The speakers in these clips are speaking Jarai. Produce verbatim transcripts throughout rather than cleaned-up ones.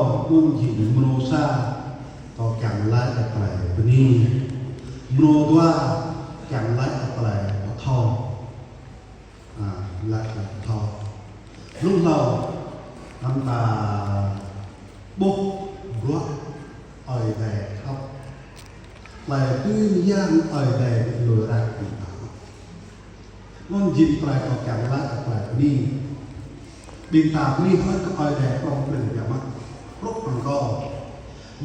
Anŭn jing mrô sa, kâo kiăng laĭ tơlơi bơni. Mrô dua, kiăng laĭ tơlơi pơthâo. À, laĭ tơlơi pơthâo. Hluh hlâo, anŭn ta ƀuh bruă Ơi Adai khăp. Tơlơi dưi mơyang Ơi Adai lui raih ƀing ta. Anŭn jing tơlơi kâo kiăng laĭ tơlơi bơni. Ƀing ta bơni hơơč kơ Ơi Adai prŏng prin biă mă. Hrup hăng kâo.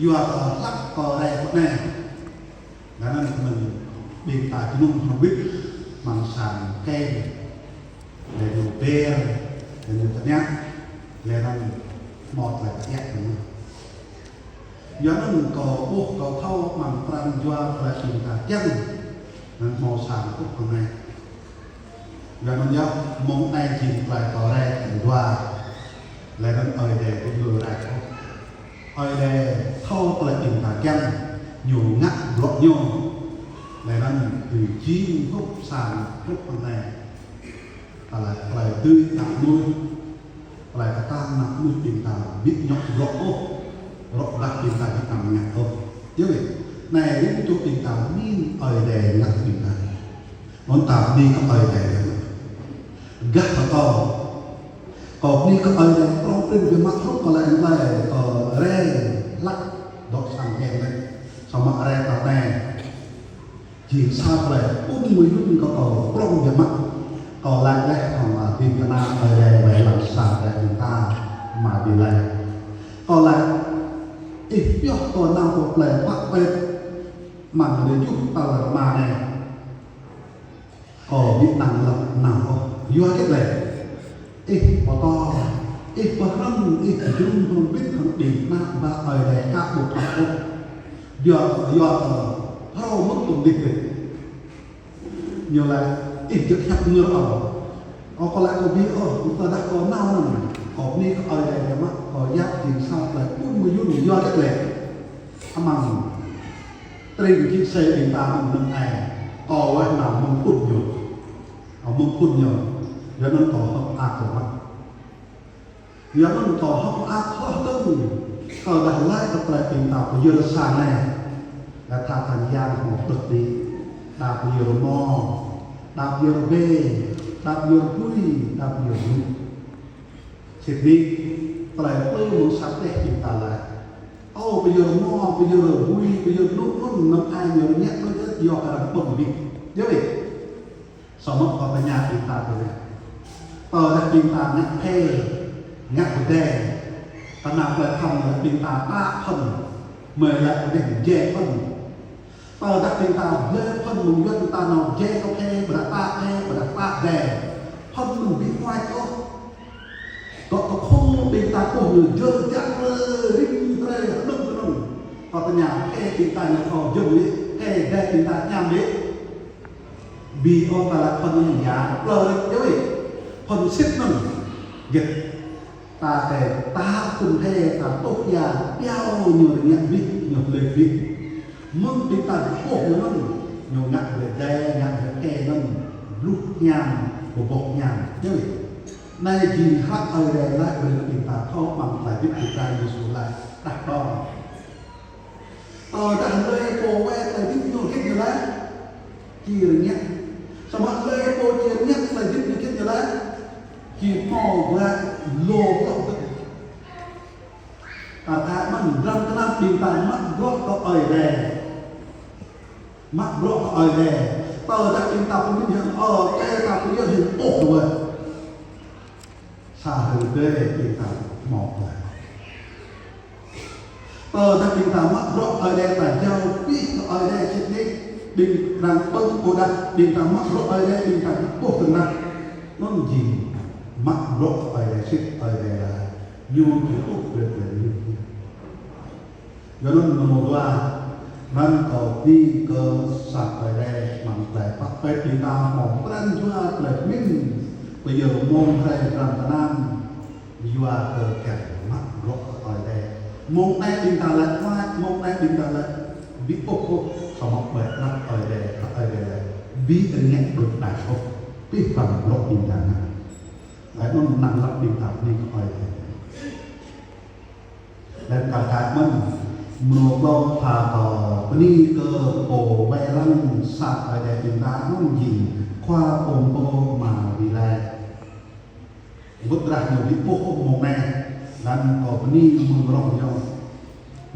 Yua kơ hlăk kâo rai pơ anai. Laih anŭn kơ mơ̆n ƀing ta jơnum hơbĭt amăng sang kơm. Laih ñu ber, laih ñu tơña, laih anŭn hmâo tơlơi tơña kơ ñu. Yua anŭn kâo ƀuh kâo thâo amăng pran jua tơlơi ƀing ta kiăng, anŭn hmâo sang ƀuh kơ anai. Yua anŭn yơh, mông anai jing tơlơi kâo rai pran jua. Laih anŭn Ơi Adai ƀu lui raih ôh. Ơi Adai thâo tơlơi ƀing ta kiăng, ñu ngă bruă ñu. Laih anŭn tui jing hrup sang hrup anai. Tơlơi, tơlơi dưi ngă mơnuih. Tơlơi kơtang anăp mơnuih ƀing ta ƀu djơ̆ bruă ôh. Rŏk dah ƀing ta ƀu ngă ôh. Yơh wĕ. Anai rĭm čô ƀing ta min Ơi Adai ngă ƀing ta. Anŭn ta bơni kơ Ơi Adai. Gah kơ kâo. Kâo bơni kơ Ơi Adai prŏng prin biă mă hrup kâo laĭ anai, kâo rai hlăk dŏ sang kơm anai. Samơ̆ rai pơ anai. Jing sa tơlơi ƀun mơyŭn kơ kâo prŏng biă mă. Kâo laĭ laih hăng ƀing kơna Ơi Adai wai lăng sa tơlơi ƀing ta mă ƀing laĭ. Kâo laĭ, ih pioh kâo nao pơ plei pă pet amăng rơjuh tal rơma anai. Kâo ƀu năng lăp nao ôh. Yua hơget lĕ? Ih pơtô, ih pơhrăm, ih pơjơnum hrŏm hơbĭt hăng ƀing ană bă Ơi Adai aka ƀu khăp ôh. Yua, yua kơ phrâo mơ̆ng tơlơi djơ̆. Ñu laĭ, ih djơ̆ hiăp ngơ̆r ôh. Ơ kâo laĭ kâo ƀu ôh, tơdah kâo nao anŭn. Kâo bơni kơ Ơi Adai biă mă, kâo yap jing sa tơlơi ƀun mơyŭn yua hơget lĕ. Amăng tring čih sĕ ƀing ta mơ̆ng anŭn ai. Kâo wơ̆t nao mơ̆ng phŭn ñu. Ơ mơ̆ng phŭn ñu. Yua anŭn kâo hơ̆k mơak biă mă. Yua anŭn kâo hơ̆k mơak hloh dơ̆ng. Kâo dah laĭ kơ tơlơi ƀing ta pơyơr sang anai. Dah tha tơngan yang hmâo pơđŏk đĭ. Đa pơyơr mơ̆. Đa pơyơr bê. Đa pơyơr bui. Đa pơyơr bui. Sĭt nik, tơlơi plư mơ̆ng sa teh ƀing ta laĭ. Ơ, pơyơr mơ̆, pơyơr bui, pơyơr lu anŭn, anŭn ai ñu rơngiă đôč đôč yua kơ arăng ƀơ̆ng abih. Yơh wĕ. Samơ̆ kâo tơña ƀing ta tui anai. Tơdah ƀing ta ngă phê, ngă pơdai. Tơnap tơlơi thâo ƀing ta tă phŭn. Mơi laĭ pơdai jai phŭn. Tơdah ƀing ta blơi phŭn mơ̆ng Yuăn ta nao jai kơ phê, ƀôdah tă phê, ƀôdah tă đe. Phŭn mơ̆ng ƀing huai ôh. Kơ kơ phŭn ƀing ta kơkuh ñu jơr jang lơ rĭm hrơi hơnơ̆ng kơnơ̆ng. Kâo tơña phê ƀing ta ñu thâo jơ̆ng lĕ, phê đe ƀing ta ñam lĕ. Ƀu ôh ta laĭ phŭn ñu ya, plơi rĭm yơh. Phŭn sĭt anŭn. Gĕt. Ta kơ ta phŭn phê, ta tŭ ya, pioh ñu rơngiă abih, ñu hlơi abih. Mơ̆ng ƀing ta ƀuh ñu anŭn, ñu ngă brơi đe, ngă brơi phê anŭn, bluh hiam, bơboh hiam. Yơh. Anai jing hră Ơi Adai laĭ brơi kơ ƀing ta thâo amăng tơlơi hơbĭt ƀing ta Yêsu laĭ, đah đong. Tơdah hlơi pô wai tơlơi hơbĭt ñu hơget ñu laĭ? Či rơngiă. Samơ̆ hlơi pô či rơngiă tơlơi hơbĭt ñu hơget ñu laĭ? Či hmâo glaĭ lu hloh dơ̆ng. Ta thâo mơ̆n, dram tơnap ƀing ta mă bruă kơ Ơi Adai. Mă bruă kơ Ơi Adai. Tơdah ƀing ta pơmĭn hăng, ơ, kơ ta pơyơr hăng ôh đuaĭ. Sa hrơi tơdơi ƀing ta hmâo glaĭ. Tơdah ƀing ta mă bruă Ơi Adai ta jao abih kơ Ơi Adai sĭt nik, ƀing arăng ƀơ̆ng ƀôdah ƀing ta mă bruă Ơi Adai ƀing ta ƀuh tơnap. Anŭn jing mă bruă kơ Ơi Adai sĭt Ơi Adai laĭ. Ñu či ƀuh brơi kơ ñu. Yua anŭn mơ̆ng dua, anŭn kâo bơni kơ sa Ơi Adai amăng tơlơi pă pet ƀing ta hmâo pran jua tơlơi pơmĭn, pơyơr mông hrơi pran tơnap, yua kơ kiăng mă bruă kơ Ơi Adai. Mông anai ƀing ta laĭ mă, mông anai ƀing ta laĭ ƀu ôh ôh, samơ̆ ƀơi anăp Ơi Adai, Ơi Adai laĭ ƀu rơngiă đôč đač ôh, abih bang bruă ƀing ta ngă. Laĭ anŭn năng lăp ƀing ta bơni kơ Ơi Adai. Lĕ kar kaĭ mơ̆n, mơnuih ƀlŏr tha kơ bơni kơ pô wai lăng sang Ơi Adai ƀing ta anŭn jing Khua Pô Pô Ama Wih Lai. Wơ̆t rah ñu ƀu ƀuh mông anai, lăng kơ bơni mơ̆ng rŏng ñu.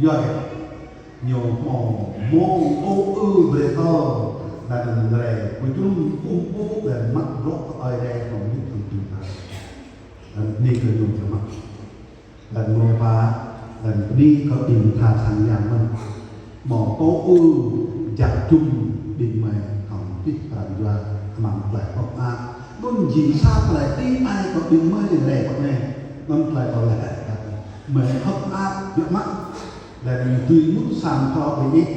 Yua kơ ñu hmâo mông ôh ư brơi kơ, lăng anŭn rai pơjŭm ƀuh ƀuh lăng mă bruă kơ Ơi Adai hmâo mĭt hăng ƀing ta. Lăng bơni kơ ñu jơmah. Lăng mơ̆ pă, lăng bơni kơ ƀing tha sang yang mơ̆n. Mơ̆ pô ư jak jum ƀing mơi hăng tih pran jua amăng tơlơi hơ̆k mơak. Anŭn jing sa tơlơi tih ai kơ ƀing mơi rai pơ anai. Anŭn tơlơi kâo laĭ. Mơi hơ̆k mơak biă mă. Lăng dưi mŭt sang kơ ƀing ih.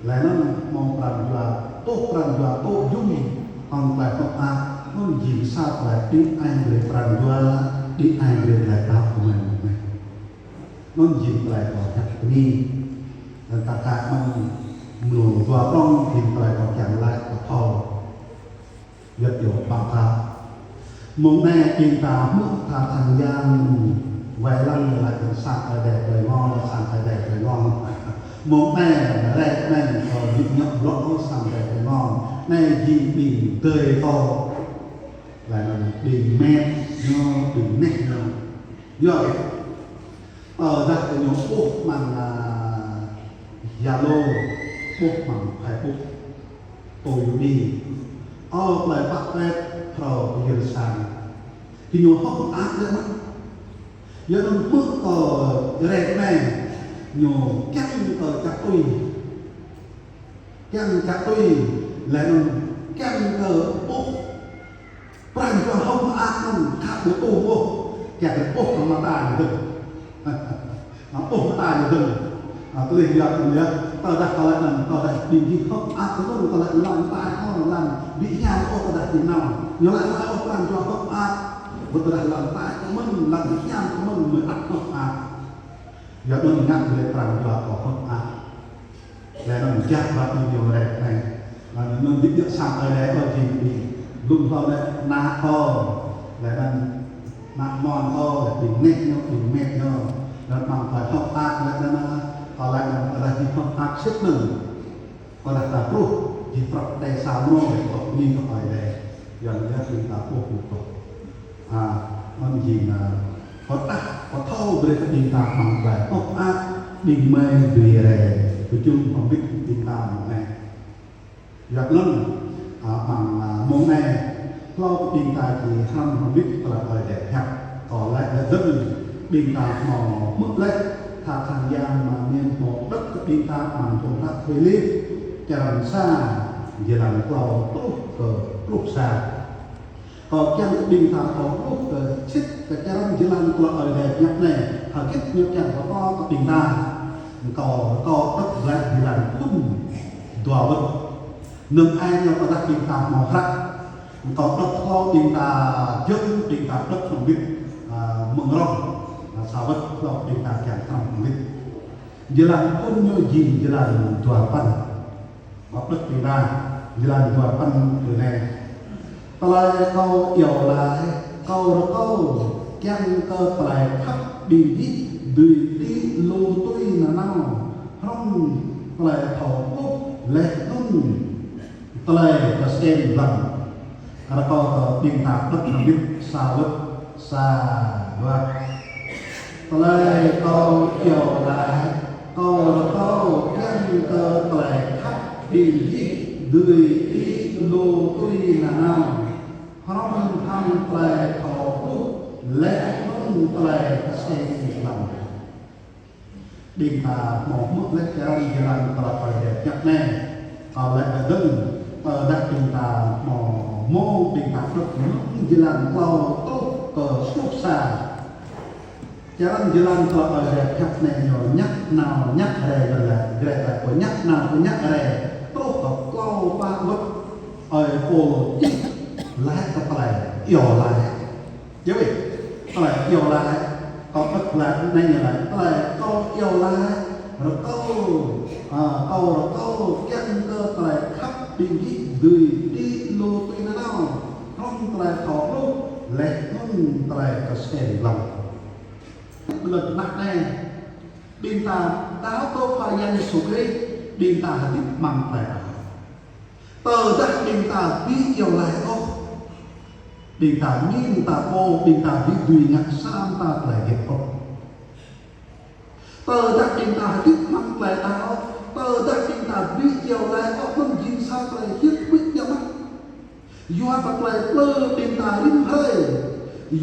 Lăng anŭn mơ̆ pran jua, tŏ pran jua, tŏ jum hăng tơlơi hơ̆k mơak. Anŭn jing sa tơlơi tih ai brơi pran jua, tih ai brơi tơlơi đaŏ kơ mơi mơ̆n. Anŭn jing tơlơi kâo hiăp bơni. Lăng kar kaĭ mơ̆n mơnuih dua prŏng jing tơlơi kâo kiăng laĭ kơ thâo. Yua kơ ƀing ta. Mông anai ƀing ta hmư̆ tha sang yang wai lăng laĭ kơ sang Ơi Adai Plơi Ngo, sang Ơi Adai Plơi Ngo. Mông anai rai anai kâo ƀu djơ̆ blŏ sang Ơi Adai Plơi Ngo. Anai jing ƀing adơi kâo. Laĭ anŭn ƀing met ñu, ƀing neh ñu. Yua kơ tơdah kơ ñu ƀuh amăng, a, Zalo, ƀuh amăng Facebook, tui ñu đi. Ơ, plơi pă pet, phrâo pơyơr sang. Kơ ñu hơ̆k mơak lĕ mơ̆n. Yua anŭn ƀuh kơ rai anai, ñu kiăng kơ čăk tui. Kiăng čăk tui, lĕ anŭn kiăng kơ ƀuh. Pran jua hơ̆k mơak anŭn khă ƀu tŭ ôh, kiăng kơ ƀuh kơ mơta ñu dơ̆ng. Ƀuh mơta ñu dơ̆ng. Tơlơi yua kơ ñu, tơdah tơlơi anŭn, tơdah ƀing gih hơ̆k mơak anŭn, tơlơi lăng tai ôh, lăng ƀu hiam ôh tơdah ƀing nao. Ñu laĭ laĭ ôh pran jua hơ̆k mơak. Wơ̆t tơdah lăng tai kơ mơ̆n, lăng ƀu hiam kơ mơ̆n, mơi ăt hơ̆k mơak. Yua anŭn ngă brơi pran jua kâo hơ̆k mơak. Lĕ anŭn jak ba ƀing ñu rai anai. Lĕ anŭn ƀu djơ̆ sang Ơi Adai kâo jing ƀing. Lŭm hlâo lĕ ană kâo. Lĕ anŭn ană mon kâo, lĕ ƀing neh ñu, ƀing met ñu. Lĕ anŭn amăng tơlơi hơ̆k mơak lĕ anŭn, kâo laĭ anŭn tơlơi jing hơ̆k mơak sĭt mơ̆n. Tơdah ta truh, jing prăk tơlơi sa mơnô lĕ kâo bơni kơ Ơi Adai. Yua anŭn yơh ƀing ta ƀuh ƀuh. A, anŭn jing, a, pơdah, pơthâo brơi kơ ƀing ta amăng tơlơi hơ̆k mơak, ƀing mơi dưi rai pơjŭm hơmĭt ƀing ta mơ̆ng anai. Yua anŭn, a, amăng, a, mông anai, hlâo kơ ƀing ta či hrăm hơmĭt tơlơi Ơi Adai hiăp. Kâo laĭ lĕ dơ̆ng, ƀing ta hmâo hmư̆ lĕ, tha sang yang mơ̆ng anŭn hmâo đŏk kơ ƀing ta amăng thun hră Philip, črăn sa, jơlan klâo truh kơ pluh sa. Kâo kiăng kơ ƀing ta thâo ƀuh kơ sĭt kơ črăn jơlan tơlơi Ơi Adai pơhiăp anai, hơget ñu kiăng pơtô kơ ƀing ta. Kâo, kâo đŏk glaĭ jơlan phŭn dua wơ̆t. Mơ̆ng anai ñu tơdah ƀing ta hmâo hră. Kâo đŏk hlâo ƀing ta jơ̆ng, ƀing ta đŏk hơmĭt, a, mơ̆ng rŏng, a, sa wơ̆t hlâo ƀing ta kiăng hrăm hơmĭt. Jơlan phŭn ñu jing jơlan dua păn. Baptis ƀing ta, jơlan dua păn tui anai. Tơlơi kâo iâu laĭ, kâo rơkâo, kiăng kơ tơlơi khăp ƀing gih dưi đĭ lu tui nanao, hrŏm tơlơi thâo ƀuh laih anŭn tơlơi kơsen lăng. Rơkâo kơ ƀing ta đŏk hơmĭt sa wơ̆t, sa, dua. Tơlơi kâo iâu laĭ, kâo rơkâo kiăng kơ tơlơi khăp ƀing gih dưi đĭ lu tui nanao, hrŏm hăng tơlơi thâo ƀuh laih anŭn tơlơi kơsen lăng. Ƀing ta hmâo hmư̆ lĕ črăn jơlan tơlơi Ơi Adai pơhiăp anai. Kâo laĭ kơ dơ̆ng, tơdah ƀing ta hmâo mông ƀing ta đŏk mơ̆ng jơlan klâo truh kơ pluh sa. Črăn jơlan tơlơi Ơi Adai pơhiăp anai ñu ñăk nao ñăk rai, jơlan, jơlan pơhiăp ñăk nao pơhiăp ñăk rai truh kơ klâo pă wơ̆t. Ơi Pôl čih laĭ kơ tơlơi iâu laĭ. Yua ƀĭ, tơlơi iâu laĭ, kâo đŏk glaĭ anai ñu laĭ, tơlơi kâo iâu laĭ, rơkâo, a, kâo rơkâo kiăng kơ tơlơi khăp ƀing gih dưi đĭ lu tui nanao, hrŏm tơlơi thâo ƀuh laih anŭn tơlơi kơsen lăng. Lơ̆m anai, Ƀing ta đaŏ kơ Khua Yang Yêsu Krist, ƀing ta hơdip amăng tơlơi đaŏ. Tơdah ƀing ta ƀu iâu laĭ ôh, ƀing ta min ta pô, ƀing ta ƀu dưi ngă sa mơta tơlơi hơdip ôh. Tơdah ƀing ta hơdip amăng tơlơi đaŏ, tơdah ƀing ta ƀu iâu laĭ ôh, anŭn jing sa tơlơi hiam huĭ biă mă. Yua kơ tơlơi plư ƀing ta rĭm hrơi,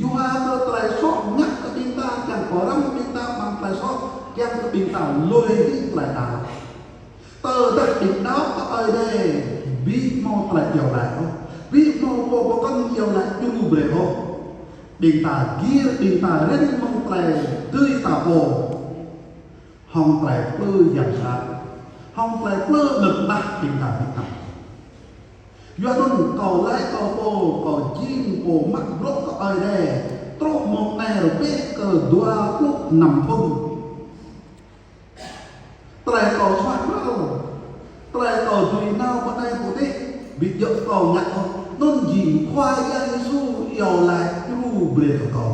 yua kơ tơlơi soh ngă kơ ƀing ta, kiăng pơrăm ƀing ta amăng tơlơi soh, kiăng kơ ƀing ta lui hĭ tơlơi đaŏ. Tơdah ƀing đaŏ kơ Ơi Adai, ƀu hmâo tơlơi iâu laĭ ôh, ƀu hmâo pô pơkŏn iâu laĭ djru brơi ôh. Ƀing ta gir, ƀing ta rĭm mơ̆ng tơlơi tui ta pô, hăng tơlơi plư yang sat, hăng tơlơi plư lŏn tơnah ƀing ta ƀu tăm. Yua anŭn kâo laĭ kơ pô, kâo jing pô mă bruă kơ Ơi Adai truh mơ̆ng anai rơbêh kơ dua pluh năm thŭn. Tơlơi kâo suaih mơ̆, tơlơi kâo dưi nao pơ anai pơ adih, ƀu djơ̆ kâo ngă ôh, anŭn jing Khua Yang Yêsu iâu laĭ djru brơi kơ kâo.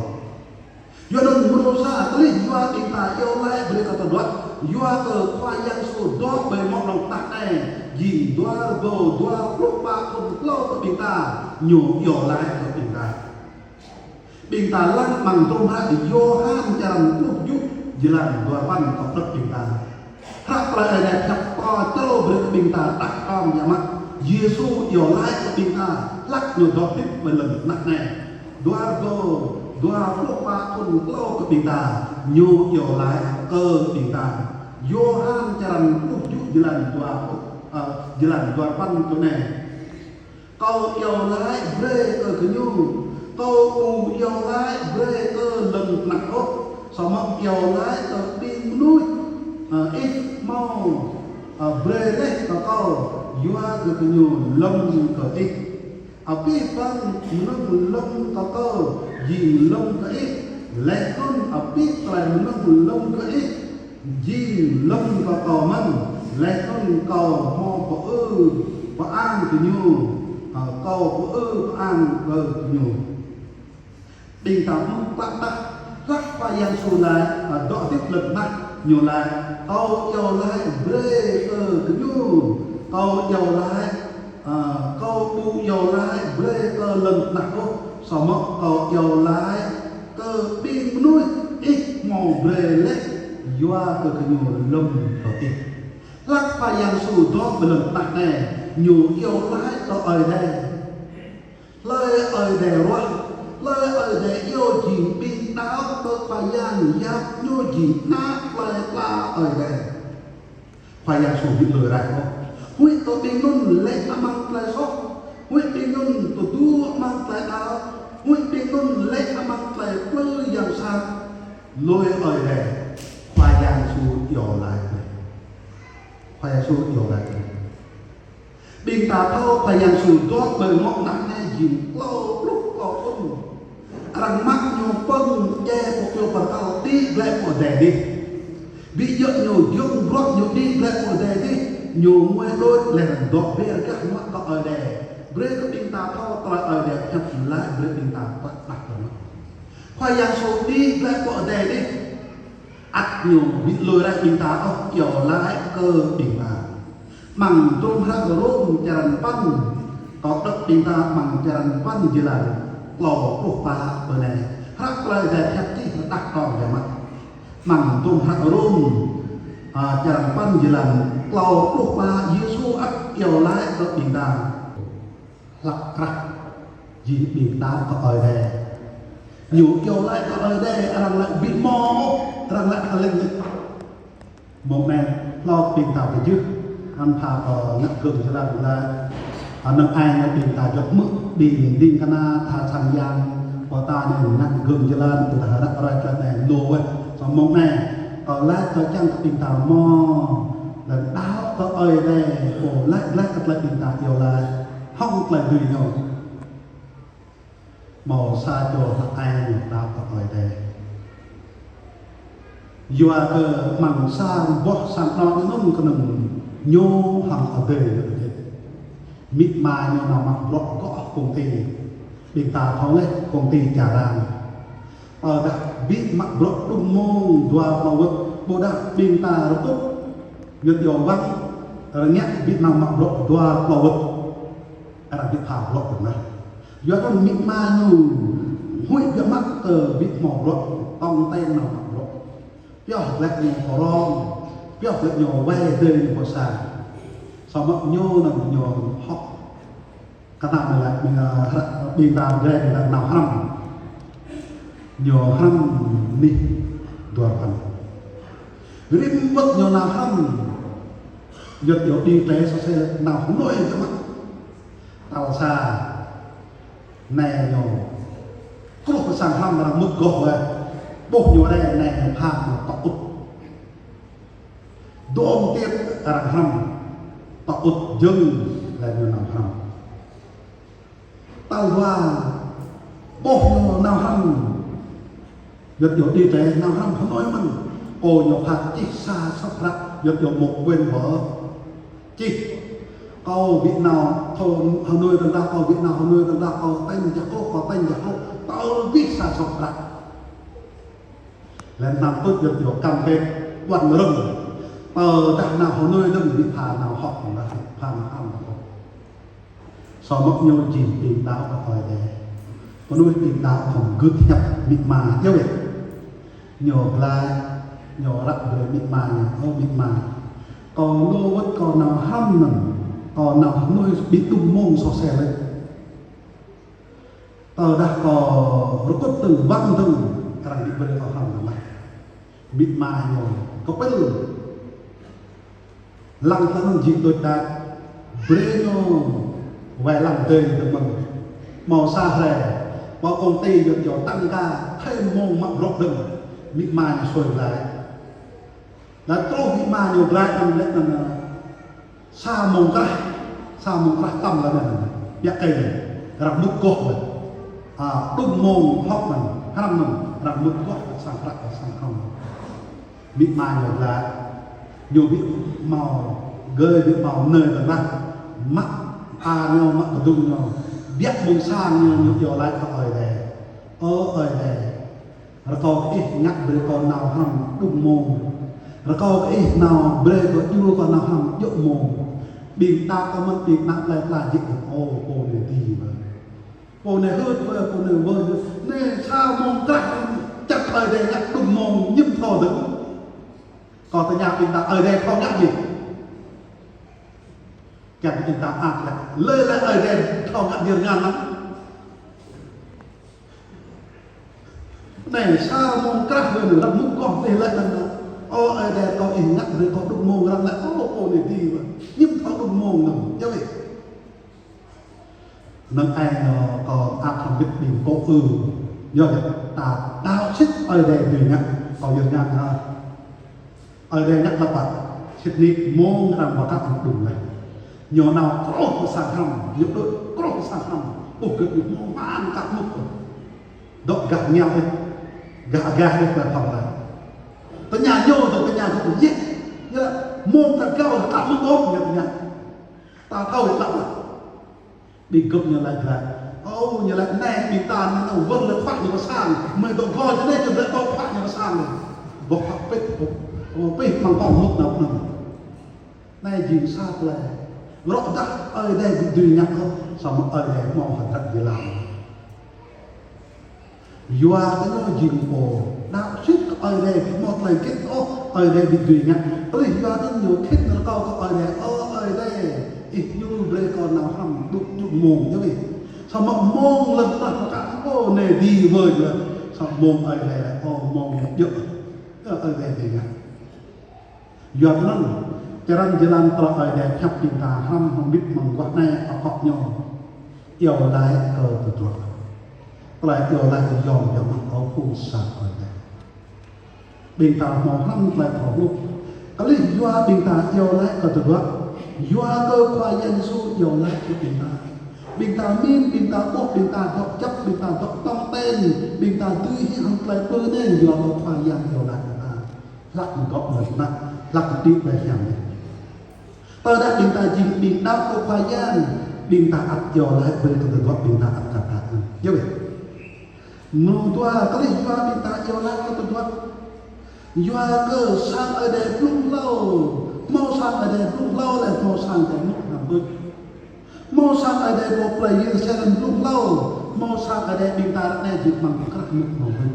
Yua anŭn mơnuih sa tơlih yua ƀing ta iâu laĭ brơi kơ tơdruă, yua kơ Khua Yang Yêsu dŏ ƀơi mông lŏn tơnah anai, jing dua rơbâo dua pluh pă thŭn klâo kơ ƀing ta, ñu iâu laĭ kơ ƀing ta. Ƀing ta lăng amăng tơlơi hră Yôhan črăn pluh tơjuh, jơlan dua păn kơ đŏk ƀing ta. Hră tơlơi Ơi Adai pơhiăp pơčrâo brơi kơ ƀing ta đah kơmơi biă mă. Yêsu iâu laĭ kơ ƀing ta, hlăk ñu dŏ hơdip ƀơi lŏn tơnah anai. Dua rơbâo dua pluh pă thŭn klâo kơ ƀing ta, ñu iâu laĭ kơ ƀing ta. Yôhan črăn pluh tơjuh jơlan dua, ơ, jơlan dua păn tui anai. Kâo iâu laĭ brơi kơ gơñu, kâo ƀu iâu laĭ brơi kơ lŏn tơnah ôh, samơ̆ iâu laĭ kơ ƀing mơnuih, ơ, ih hmâo, ơ, brơi laih kơ kâo, yua kơ gơñu lŏm kơ ih. Abih bang mơnơ̆ng lŏm kơ kâo jing lŏm kơ ih, laih anŭn abih tơlơi mơnơ̆ng lŏm kơ ih jing lŏm kơ kâo mơ̆n, laih anŭn kâo hmâo pơư pơang kơ ñu, ơ, kâo pơư pơang kơ ñu. Ƀing ta mơ̆ng klă tah, hlăk Khua Yang Yêsu laĭ, ơ, dŏ hơdip lŏn tơnah, ñu laĭ, kâo iâu laĭ brơi kơ gơñu, kâo iâu laĭ, ơ, kâo ƀu iâu laĭ brơi kơ lŏn tơnah ôh, samơ̆ kâo iâu laĭ kơ ƀing mơnuih ih hmâo brơi laih, yua kơ gơñu lŏm kơ ih. Hlăk Khua Yang Yêsu dŏ ƀơi lŏn tơnah anai, ñu iâu laĭ kơ Ơi Adai. Hlơi Ơi Adai ruah, hlơi Ơi Adai iâu jing ƀing đaŏ kơ Khua Yang, yap ñu jing ană plơi pla Ơi Adai. Khua Yang Yêsu ƀu lui raih ôh. Huĭ kơ ƀing anŭn lê̆ amăng tơlơi soh, huĭ ƀing anŭn tơdu amăng tơlơi đaŏ, huĭ ƀing anŭn lê̆ amăng tơlơi plư yang sat, lui Ơi Adai. Khua Yang Yêsu iâu laĭ. Khua Yang Yêsu iâu laĭ. Ƀing ta thâo Khua Yang Yêsu dŏ ƀơi mông anai jing klâo pluh klâo thŭn. Arăng mă ñu pơ̆ng djai pơ kyâo pơkăl, đĭ glaĭ pơ adai adih. Ƀu djơ̆ ñu giŏng bruă, ñu đĭ glaĭ pơ adai adih, ñu ngui đôč laih anŭn dŏ ƀơi rơgah mă kơ Ơi Adai. Brơi kơ ƀing ta thâo tơlơi Ơi Adai pơhiăp laĭ brơi ƀing ta klă đah kơmơi. Khua Yang Yêsu đĭ glaĭ pơ adai adih. Ăt ñu ƀu lui raih ƀing ta ôh, iâu laĭ kơ ƀing ta. Amăng tơlơi hră Rôm črăn păn, kâo đŏk ƀing ta amăng črăn păn jơlan klâo pluh pă ƀơi anai. Hră tơlơi Ơi Adai pơhiăp čih rơđah kơmơi biă mă. Amăng tơlơi hră Rôm, a, črăn păn jơlan klâo pluh pă, Yêsu ăt iâu laĭ kơ ƀing ta. Hlăk krah jing ƀing đaŏ kơ Ơi Adai. Ñu iâu laĭ kơ Ơi Adai, arăng laĭ ƀu hmâo ôh, arăng laĭ hơlĕng. Mông anai, hlâo ƀing ta pơjưh, anŭn tha kơ ngă gơ̆ng jơlan laĭ. Anŭn ai ngă ƀing ta djŏp mơ̆, ƀing ding kơna tha sang yang, pô ta anai ngă gơ̆ng jơlan, pô ta ră ruai tơlơi anai lu wơ̆t. Samơ̆ mông anai, kâo laĭ kơ čang kơ ƀing ta hmâo, lĕ đaŏ kơ Ơi Adai, pô laĭ glaĭ kơ tơlơi ƀing ta iâu laĭ. Hăng tơlơi dưi ñu. Hmâo sa čô hlăk ai ñu đaŏ kơ Ơi Adai. Yua kơ amăng sa boh sang anô̆ anŭn kơnơ̆ng ñu hăng adơi ñu pơjĕt. Amĭ ama ñu nao mă bruă gơ̆ công ty. Ƀing ta thâo laih công ty čar arăng. Tơdah ƀu mă bruă đŭm mông dua pă wơ̆t, Ƀôdah ƀing ta rơkŭt, yua dah wang, rơngiă ƀu nao mă bruă dua klâo wơ̆t. Arăng ƀu pha bruă kơ mah. Yua kơ amĭ ama ñu huĭ biă mă kơ ƀu hmâo bruă, tong ten nao mă bruă. Pioh glaĭ ñu pơrong, pioh glaĭ ñu wai dơi ñu pơsa. Samơ̆ ñu nao ñu hŏk. Kơ ta mơ̆ laĭ, ƀing, ơ, hră, ƀing ta rai ƀing ta nao hrăm. Ñu hrăm anih dua rơpăn. Rĭm wơ̆t ñu nao hrăm. Yua dah dŏ trĕ sô sel nao hnoi tơmă. Tal sa. Anai ñu. Truh pơ sang hrăm arăng mŭt goh wơ̆t. Ƀuh ñu rai anai ñu pha ñu tŏ ŭt. Dŏ tiĕt arăng hrăm, tŏ ŭt jơ̆ng, laih ñu nao hrăm. Tal dua, ƀuh ñu nao hrăm, yua dah dŏ trĕ nao hrăm hnoi mơ̆n, kơ ñu pha čih sa sŏp hră, yua dah mŭk quên wơ̆t. Čih, kâo ƀu nao thâo hnoi tơdah, kâo ƀu nao hnoi tơdah, kâo ten jak kô̆, kâo ten jak kô̆, tơl abih sa sŏp hră. Laih anŭn tŭ yua dah kăm pet ƀuăn rơ̆ng. Tơdah nao hnoi dơ̆ng ƀu pha nao hŏk, ƀu pha nao hrăm. Samơ̆ ñu jing ƀing đaŏ kơ Ơi Adai. Kơnuih ƀing đaŏ khŏm gưt hiăp amĭ ama, yơh wơ̆t. Ñu glaĭ, ñu răk brơi amĭ ama ñu, ơ amĭ ama. Kâo lu wơ̆t kâo nao hrăm anŭn, kâo nao hnoi ƀu dŭm mông sô sel lĕ. Tơdah kâo rơkŭt dơ̆ng wang dơ̆ng, arăng ƀu brơi kâo hrăm tơmah. Amĭ ama ñu kơpĭl. Lăng tơnŭn jing đôč đač, brơi ñu wai lăng dơi dơ̆ng mơ̆n. Hmâo sa hrơi, hmâo công ty yua dah tăng ca, thêm mông mă bruă dơ̆ng. Amĭ ama ñu sui glaĭ. Laih truh amĭ ama ñu glaĭ anŭn lĕ anŭn, ơ, sa mông krah, sa mông krah tơm lĕ anŭn, biă kơ lĕ, arăng mŭt goh lĕ. A, dŭm mông hŏk anŭn, hrăm anŭn, arăng mŭt goh sang krah, sang hrăm. Amĭ ama ñu glaĭ, ñu ƀu hmâo gơi, ƀu hmâo nơi tơdah, mă a ñu, mă kơdŭng ñu, biă mông sang ñu, ñu iâu laĭ kơ Ơi Adai. Ơ Ơi Adai, rơkâo kơ Ih ngă brơi kâo nao hrăm dŭm mông. Rơkâo kơ Ih nao brơi kâo, djru kâo nao hrăm djơ̆ mông. Ƀing đaŏ kâo mơ̆n, ƀing đaŏ plơi pla jĕ, ơ, pô anai đĭ mơ̆n. Pô anai hơ̆t wơ̆t, pô anai wơ̆t. Anai sa mông krah čăp Ơi Adai ngă dŭm mông hiư̆m thâo dơ̆ng. Kâo tơña ƀing đaŏ Ơi Adai thâo ngă hĭ. Kiăng ƀing ta ăt lĕ. Lơi lĕ Ơi Adai thâo ngă djơ̆ ngăn lăm. Anai sa mông krah lĕ arăng mŭt goh dih lĕ anŭn. Ơ Ơi Adai, kâo Ih ngă brơi kâo dŭm mông, arăng lĕ, ơ, pô anai đĭ mơ̆n. Hiư̆m thâo dŭm mông anŭn. Yơh wơ̆t. Anŭn ai ñu kâo ăt hơbĭt ƀing kâo ư. Yơh wơ̆t, ta đaŏ sĭt Ơi Adai dưi ngă, kâo yơh ngă hă. Ơi Adai ngă lăp ăt, sĭt nik mông arăng pơkă mơ̆ng đŭng lĕ. Ñu nao truh pơ sang hrăm, ñu đuaĭ truh pơ sang hrăm. Ơ, gơ̆t ñu hmâo mơ̆n kăp mŭt. Dŏ gah ñiao ih, gah gah ih kơ thâo lĕ. Tơña ñu dŏ, tơña ñu dŏ, yơh. Ñu laĭ, mông ta gao kăp mŭt ôh, ñu tơña. Ta thâo lăp ăt. Ƀing gơ̆p ñu laĭ glaĭ. Ơ, ñu laĭ anai ƀing ta anai nao wơr lĕ phat ñu pơ sang. Mơi dŏ gơ̆ ñu anai ñu lĕ dŏ phat ñu pơ sang. Bŏk phat pĕt, bŏk, bŏk pĕt mơ̆ng kâo mŭt nao anŭn. Anai jing sa plơi. Rŏ dah Ơi Adai ƀu dưi ngă ôh, samơ̆ Ơi Adai hmâo hơdră jơlan. Yua kơ ñu jing pô đaŏ sĭt kơ Ơi Adai, ƀu hmâo tơlơi hơget ôh Ơi Adai ƀu dưi ngă. Tơlơi yua kơ ñu khĭn rơkâo kơ Ơi Adai, ơ Ơi Adai, Ih djru brơi kâo nao hrăm dŭm dŭm mông yơh wơ̆t. Samơ̆ mông lơ̆m tah pơkă pô anai đĭ wơ̆t yơh. Samơ̆ mông Ơi Adai, ơ mông djơ̆. Ơ Ơi Adai dưi ngă. Yua kơ anŭn, čơrăn jơlan tơlơi Ơi Adai pơhiăp ƀing ta hrăm hơbĭt mơguah anai akŏ ñu. Iâu laĭ kơ tơdruă. Tơlơi iâu laĭ yom biă mă kơ phung sang Ơi Adai. Ƀing ta hmâo hrăm tơlơi thâo hluh. Kơlih yua ƀing ta iâu laĭ kơ tơdruă. Yua kơ Khua Yang Yêsu iâu laĭ kơ ƀing ta. Ƀing ta mĭn, ƀing ta ƀuh, ƀing ta dŏ čăp, ƀing ta dŏ tong ten, ƀing ta dưi hĭ hăng tơlơi pơnê yua kơ Khua Yang iâu laĭ kơ ta. Hlak mơgŏp mơ̆n mă, hlak mơđĭ ƀai hiam. Tơdah ƀing ta jing ƀing đaŏ kơ Khua Yang, ƀing ta ăt iâu laĭ brơi kơ tơdruă ƀing ta ăt kăt kăt. Yơh wơ̆t. Mơ̆ng dua kơlih yua ƀing ta iâu laĭ kơ tơdruă. Yua kơ sang Ơi Adai blung hlâo, hmâo sang Ơi Adai blung hlâo lĕ hmâo sang Ơi Adai mŭt hrŏm tuč. Hmâo sang Ơi Adai hmâo plei Yêrusalem blung hlâo, hmâo sang Ơi Adai ƀing ta ră anai jing amăng pơkrah mŭt hrŏm tuč.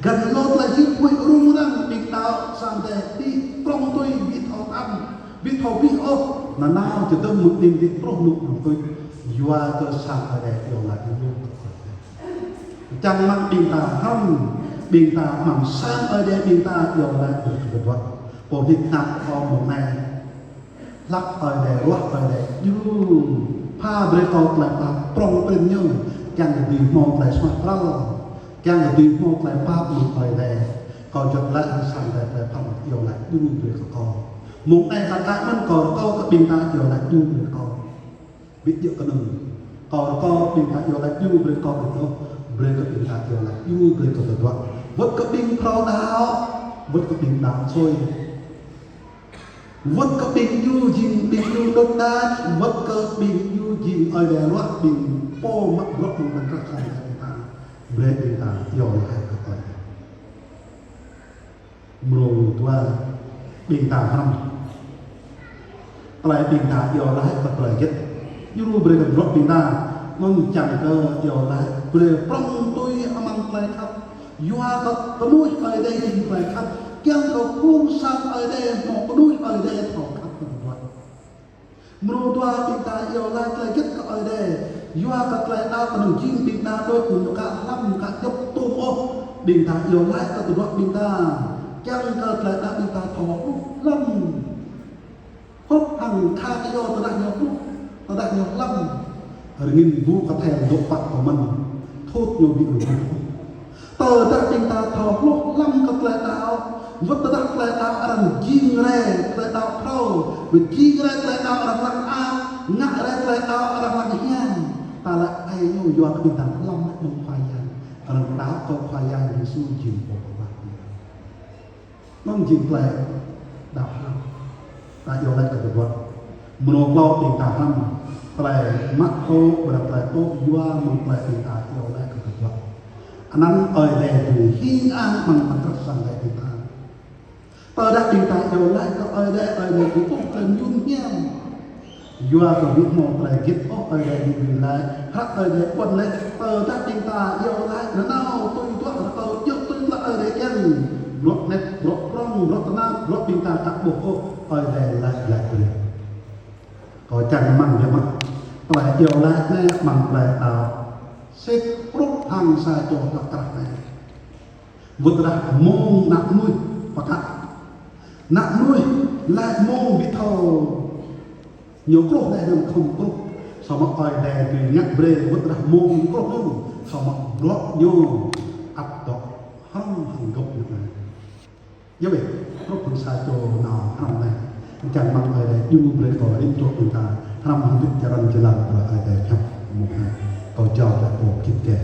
Găn lŏ tơlơi hip huĭ rŭng răng ƀing ta sang Ơi Adai ƀu prŏng tui ƀu thâo tăm, ƀu thâo ƀuh ôh, nanao čơdơ̆ng mơ̆ng anai ƀu truh mŭt hrŏm tuč. Yua kơ sang Ơi Adai iâu laĭ lu. Čang mơ̆ng ƀing ta hrŏm, ƀing ta amăng sang Ơi Adai ƀing ta iâu laĭ brơi kơ tơdruă. Pô nik nap kơ mơ̆ng anai. Hlăk Ơi Adai ruah Ơi Adai djru. Pha brơi kơ tơlơi pap prŏng prin ñu. Kiăng kơ dưi hmâo tơlơi suaih pral. Kiăng kơ dưi hmâo tơlơi pap mơ̆ng Ơi Adai. Kâo juăt laĭ hăng sang Ơi Adai tơlơi pap iâu laĭ djru brơi kơ kâo. Mơ̆ng anai kơ kâo mơ̆n kâo rơkâo kơ ƀing ta iâu laĭ djru brơi kơ kâo. Ƀu djơ̆ kơnơ̆ng. Kâo rơkâo ƀing ta iâu laĭ djru brơi kơ kâo ƀu ôh, brơi kơ ƀing ta iâu laĭ djru brơi kơ tơdruă. Wơ̆t kơ ƀing phrâo đaŏ, wơ̆t kơ ƀing đaŏ sui. Wơ̆t kơ ƀing ñu jing ƀing ñu đôč đač, wơ̆t kơ ƀing ñu jing Ơi Adai ruah ƀing pô mă bruă mơ̆ng pơkrah sang Ơi Adai ƀing ta. Brơi ƀing ta iâu laĭ kơ Ơi Adai. Mrô dua, ƀing ta hrăm. Tơlơi ƀing ta iâu laĭ kơ tơlơi hơget. Djru brơi kơ bruă ƀing ta. Mơ̆ng čang kơ iâu laĭ brơi prŏng tui amăng tơlơi khăp. Yua kơ kơnuih Ơi Adai jing tơlơi khăp. Kiăng kơ phung sang Ơi Adai hmâo kơnuih Ơi Adai thâo khăp kơ bruă. Mrô dua ƀing ta iâu laĭ tơlơi hơget kơ Ơi Adai. Yua kơ tơlơi đaŏ kơnơ̆ng jing ƀing ta đôč ñu ka hlăm ka djŏp tŭm ôh. Ƀing ta iâu laĭ kơ tơdruă ƀing ta. Kiăng kơ tơlơi đaŏ ƀing ta thâo hluh hlăm. Hrup hăng khă kơyâo tơdah ñu hluh, tơdah ñu hlăm. Rơngin ƀu kơthel dŏ pă kơ mơ̆n. Thut ñu ƀu rơngot. Tơdah ƀing ta thâo hluh hlăm kơ tơlơi đaŏ, wơ̆t tơdah tơlơi đaŏ arăng jing rai tơlơi đaŏ phrâo, wơ̆t jing rai tơlơi đaŏ arăng lăng ao, ngă rai tơlơi đaŏ arăng lăng hiam. Ta laĭ ai ñu yua kơ ƀing ta hlăm mơ̆ng Khua Yang, arăng đaŏ kơ Khua Yang Yêsu jing Pô pơwah. Mơ̆ng jing tơlơi đaŏ hlăm. Ta iâu laĭ kơ tơdruă. Mrô klâo ƀing ta hrăm. Tơlơi mă tŭ, ƀơi tơlơi tŭ, yua mơ̆ng tơlơi ƀing ta iâu laĭ kơ tơdruă. Anăn Ơi Adai dưi hing ang amăng pơkrah sang Ơi Adai ƀing ta. Tơdah ƀing ta iâu laĭ kơ Ơi Adai, Ơi Adai dưi ƀuh tơlơi mơyun hiam. Yua kơ ƀu hmâo tơlơi hơget ôh Ơi Adai ƀu dưi laĭ, hră Ơi Adai ƀuăn laĭ, tơdah ƀing ta iâu laĭ nanao tui duah rơkâo djơ̆ tui tơlơi Ơi Adai kiăng. Bruă anet, bruă prŏng, bruă tơnap, bruă ƀing ta aka ƀuh ôh, Ơi Adai laĭ glaĭ brơi. Kâo čang rơmang biă mă, tơlơi iâu laĭ anai amăng tơlơi đaŏ. Sĭt hrup hăng sa čô pơkrah anai. Wơ̆t tơdah mông ană mơnuih pơkă. Ană mơnuih laĭ mông ƀu thâo. Ñu kruh laĭ anŭn khŏm kruh. Samơ̆ Ơi Adai dưi ngă brơi wơ̆t tơdah mông kruh anŭn. Samơ̆ bruă ñu ăt dŏ hrŏm hăng gơ̆p ñu anai. Yua ƀĕ, hrup hăng sa čô nao hrŏm anai. Čang rơmang Ơi Adai djru brơi kơ rĭm čô ƀing ta hrŏm hăng ƀing čơrăn jơlan kơ Ơi Adai khăp mơ̆ng anai. Kâo jao kơ pô kit keh.